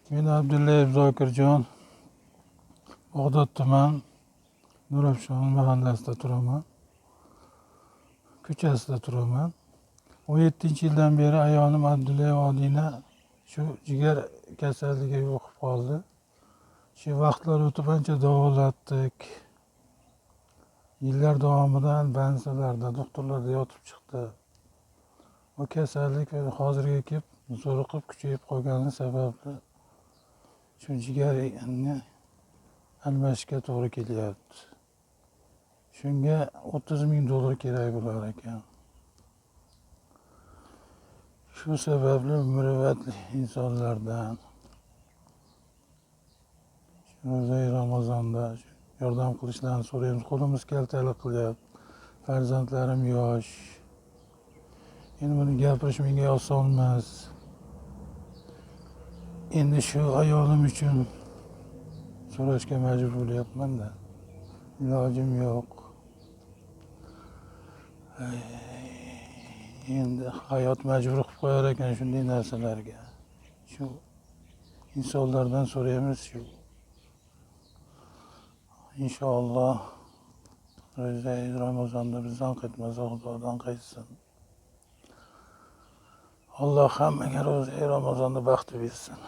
Men Abdullayev Zokirjon, Bag'dod tuman, Nurafshon mahallasida turaman. Ko'chasida turaman. 17-yildan beri ayolim Abdullayev Odina shu jigar kasalligiga yo'qib qoldi. Shu vaqtlar o'tib ancha davolatdik. Yillar davomida bansalarda, doktorlarda yotib chiqdi. Bu kasallik hozirga kelib zo'riqib kuchayib qolgani sababli shu jigarni almashishga to'g'ri kelyapti. Shunga 30 000 dollar kerak bo'lar ekan. Shu sababli muruvvatli insonlardan ro'zai Ramazonda yordam qilishlarini so'raymiz. Qo'limiz kaltalik qilyapti. Farzandlarim yosh. Endi buni gapirish menga oson emas. Endi shu ayolim uchun so'rashga majbur bo'lyapman-da. Ilojim yo'q. Ay, endi hayot majbur qilib qo'yar ekan shunday narsalarga. Shu insonlardan so'raymiz shu. Inshaalloh, ro'zai Ramazonda bizdan qaytmasa, Xudodan qaytsin. Alloh hammaga ro'zai Ramazonda baxt bersin.